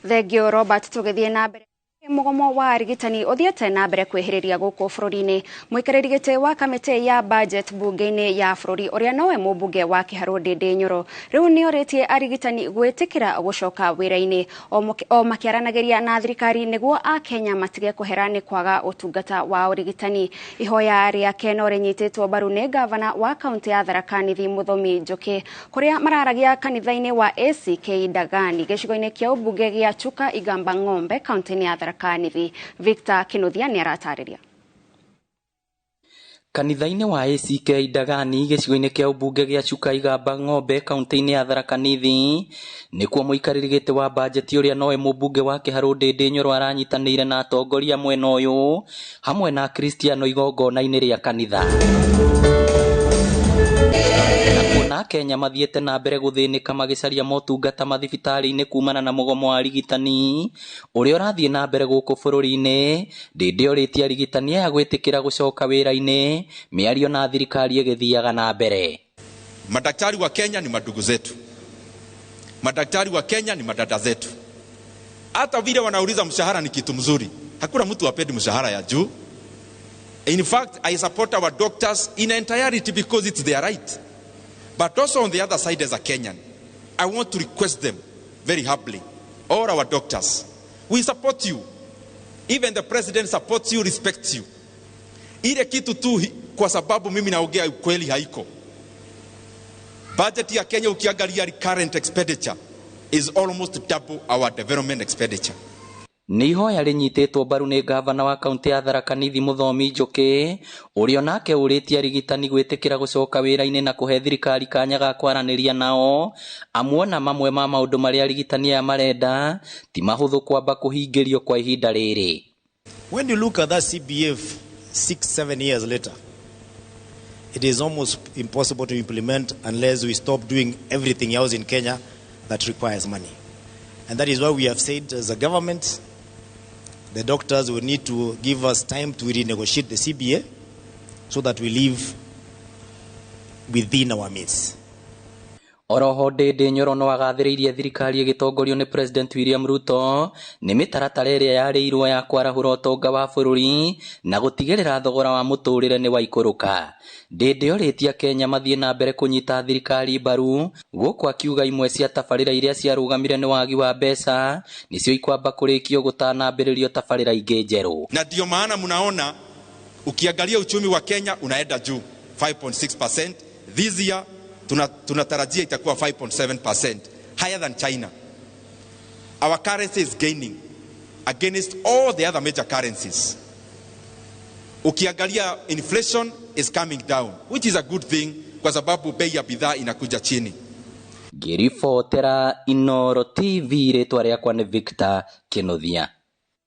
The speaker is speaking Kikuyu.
Thengiũ Robert. Tũgĩthiĩ na mbere, mũgomo wa arigitani ũthiĩte na mbere kwĩhĩrĩria gũkũ bũrũri-inĩ. Mũikarĩri gĩtĩ wa kamĩtĩ ya budget bunge-inĩ ya bũrũri, ũrĩa nowe mũmbunge wa Kĩharũ Ndĩndĩ Nyoro, rĩu nĩorĩtie arigitani gwĩtĩkĩra gũcoka wĩra-inĩ o makĩaranagĩria na thirikari nĩguo akenya matige kũhera nĩ kwaga ũtungata wa ũrigitani. Ihoya rĩake no rĩnyitĩtwo mbaru nĩ gavana wa kaunti ya Tharaka Nithi Mũthomi Njũkĩ, kũrĩa mararagia kanitha-inĩ wa ACK Ndagani gĩcigo-inĩ kĩa ũmbunge gĩa Chuka Igamba Ng'ombe, kaunti-inĩ ya Tharaka Nithi. Victor Kinuthia nĩ aratarĩria. Kanitha-inĩ wa ACK Ndagani gĩcigo-inĩ kĩa ũmbunge gĩa Chuka Igamba Ng'ombe, kaunti-inĩ ya Tharaka Nithi, nĩkuo mũikarĩri gĩtĩ wa bajeti, ũrĩa nowe mũmbunge wa Kĩharũ Ndĩndĩ Nyoro, aranyitanĩire na atongoria mwena ũyũ hamwe na Akristiano igongona-inĩ rĩa kanitha. Na kuona Akenya mathiĩte na mbere gũthĩnĩka magĩcaria motungata mathibitarĩ-inĩ kumana na mũgomo wa arigitani ũrĩa ũrathiĩ na mbere gũkũ bũrũri-inĩ, Ndĩndĩ orĩtie arigitani aya gwĩtĩkĩra gũcoka wĩra-inĩ mĩario na thirikari ĩgĩthiaga na mbere. Madaktari wa Kenya ni madugu zetu, madaktari wa Kenya ni madada zetu. Hata vile wanauliza mshahara ni kitu mzuri, hakuna mtu apendi mshahara ya juu. In fact, I support our doctors in entirety because it's their right. But also on the other side, as a Kenyan, I want to request them very humbly, all our doctors, we support you. Even the president supports you, respects you. Ile kitu tu kwa sababu mimi naongea ukweli haiko. Budget ya Kenya, ukiangalia current expenditure, is almost double our development expenditure. Nĩ ihoya rĩnyitĩtwo mbaru nĩ gavana wa kaunti ya Tharaka Nithi Mũthomi Njũkĩ, ũrĩa onake ũrĩtie arigitani gwĩtĩkĩra gũcoka wĩra-inĩ na kũhe thirikari kanya ga kwaranĩria nao, amuona mamwe ma maũndũ marĩa arigitani aya marenda ti mahũthũ kwamba kũhingĩrio kwa ihinda rĩrĩ. When you look at that CBA 6, 7 years later, it is almost impossible to implement unless we stop doing everything else in Kenya that requires money. And that is why we have said, as a government, the doctors will need to give us time to renegotiate the CBA so that we live within our means. Oroho Ndĩndĩ Nyoro no agathĩrĩirie thirikari ĩgĩtongorio nĩ President William Ruto nĩ mĩtaratara ĩrĩa yarĩirwo ya kwarahũra ũtonga wa bũrũri na gũtigĩrĩra thogora wa mũtũrĩre nĩ waikũrũka. Ndĩndĩ orĩtie Akenya mathiĩ na mbere kũnyita thirikari mbaru, gũkũ akiuga imwe cia tabarĩra iria ciarũgamire nĩ wagi wa mbeca nĩcio ikwamba kũrĩkio gũtanambĩrĩrio tabarĩra ingĩ njerũ. Na ndio maana mnaona ukiangalia uchumi wa Kenya unaenda juu 5.6% this year, tunatarajia itakuwa 5.7% higher than China. Our currency is gaining against all the other major currencies. Ukiangalia inflation is coming down, which is a good thing kwa sababu bei ya bidhaa inakuja chini. Ngĩribotera Inooro TV, rĩtwa rĩakwa nĩ Victor Kinuthia.